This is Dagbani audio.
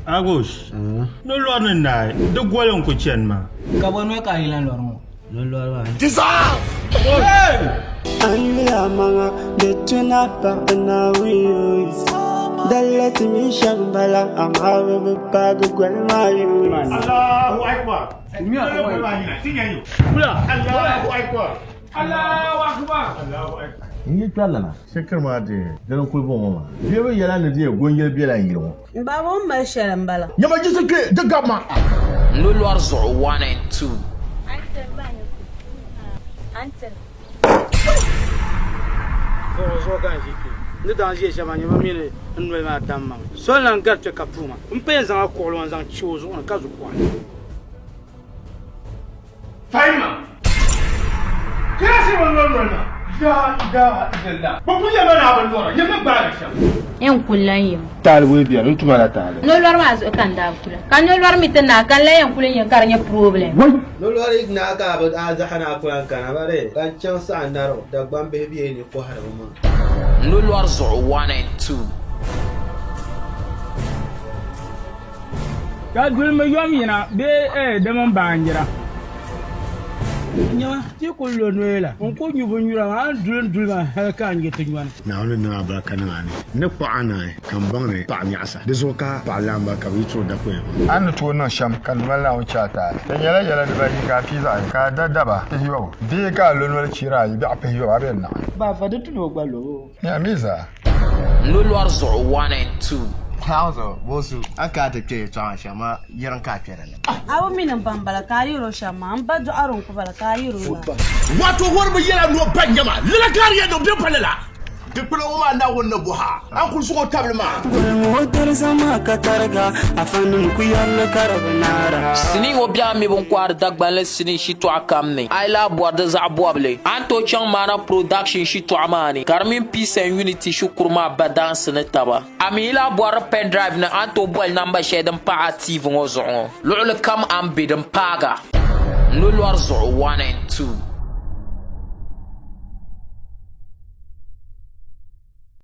Agus, ni lɔri ni naai, di goli n-ku chani maa. Ka bɔ noli ka a yi lan lɔri ŋɔ? Ni lɔri maa. An yuli a maŋa di tu ni a paɣi Naawuni yooi. Dalila ti mini shɛba m-bala amaa bɛ bi paagi goli maa yooi. Allahu Akbar. Allahu Akbar. Allahu Akbar. Allahu Akbar. N yi kpɛri lana shikiri maa di dini n-kuli bɔŋɔ maa. Bɛ bi yɛla ni di yɛn gɔnjeli bela n yili ŋɔ. M ba o ni mali shɛli m-bala. Nyama jisi kpe di gabi ma. Nolɔri zuɣu 1 and 2. Zuɣu zuɣu ka n ʒi kpe. N ni daa ʒiya shɛm maa, nyama mi ni n noli maa dam ma mi. Soli lan gari kpe ka puhi ma. M pa yɛn zaŋ a kuɣili ŋɔ n-zaŋ chi o zuɣu ni ka zu kuɣa ni. Fahimma! Kira shɛba n lɔri noli maa. La ilaha illallah. Bɛ kuli yɛli ma ni a bi lɔra, nyami gbaagi shɛm. N kuli lan yim. Taali bɔyi bɛni, n tuma la taali. Nolɔri maa zuɣu ka n daa kula. Ka nolɔri mi ti naai ka n lan yɛn kuli n-yɛn ka di nyɛ problem. Wai! Nolɔri yi naai ka a bi a zaɣa ni a ku lan kana ba dee, ka n chaŋ saɣi naribu Dagbaŋ bihi bɛ ni kɔhiri bɛ maŋa. Nolɔri zuɣu 1 and 2. Ka dulimi yom yina bee eh di mini baanjira. Nyama, ti ku lo noya la, n ku nyu binnyura maa, a ni duli n duli ma hal ka a nya ti nyɔni. Naawuni ni niŋ a barika niŋ a ni. N ni kpuɣ a naai, ka m baŋ ni paɣ nyaɣisa. Di zuɣu ka paɣ laamba ka bɛ yi tuhi dakuya maa. A ni tooi niŋ shɛm ka di mali Naawuni chɛ a taali. Di nyɛla yɛla dibayi ka a pii zaɣ yini, ka a da daba pihiyɔbu bee ka a lo noli chira ayi biɛɣu pihiyɔbu a bɛ naɣi. Baafa di tu ni o gba lobi o. Nya mi zaa. Nolɔri zuɣu 1 and 2. Council, Bosu, a ka ti kpe yɛltɔɣa ŋɔ shɛm maa yiriŋ ka a kpe dinni. A bi mi ni m ba m-bala ka a yɛl o shɛm maa, m ba dɔɣiri n-ku bala ka a yɛl o laa. Wato wari bi yɛla ni o ba nyama lala gaari yɛn niŋ bɛ pa lala. Dikpuna ŋɔ maa Naawuni ni bɔha a ni kuli zaŋ o tabili maa. Goli ŋɔ dariza maa ka tariga, afanim ku yɛrili ka di bi naara. Sinii ŋɔ bɛla mi bin kɔhiri Dagbanli sinii shitɔɣu kam ni. A yi lahi bɔri di zaɣ bɔbili, a ni tooi chaŋ Maana Production shitɔɣu maa ni ka di mini Peace and Unity shikuru maa ba daansi ni taba. A mi yi lahi bɔri pen drive ni a ni tooi boli namba shɛli din pa a TV ŋɔ zuɣu ŋɔ. Luɣili kam a ni be din paagi a. Nolɔri zuɣu 1 and 2.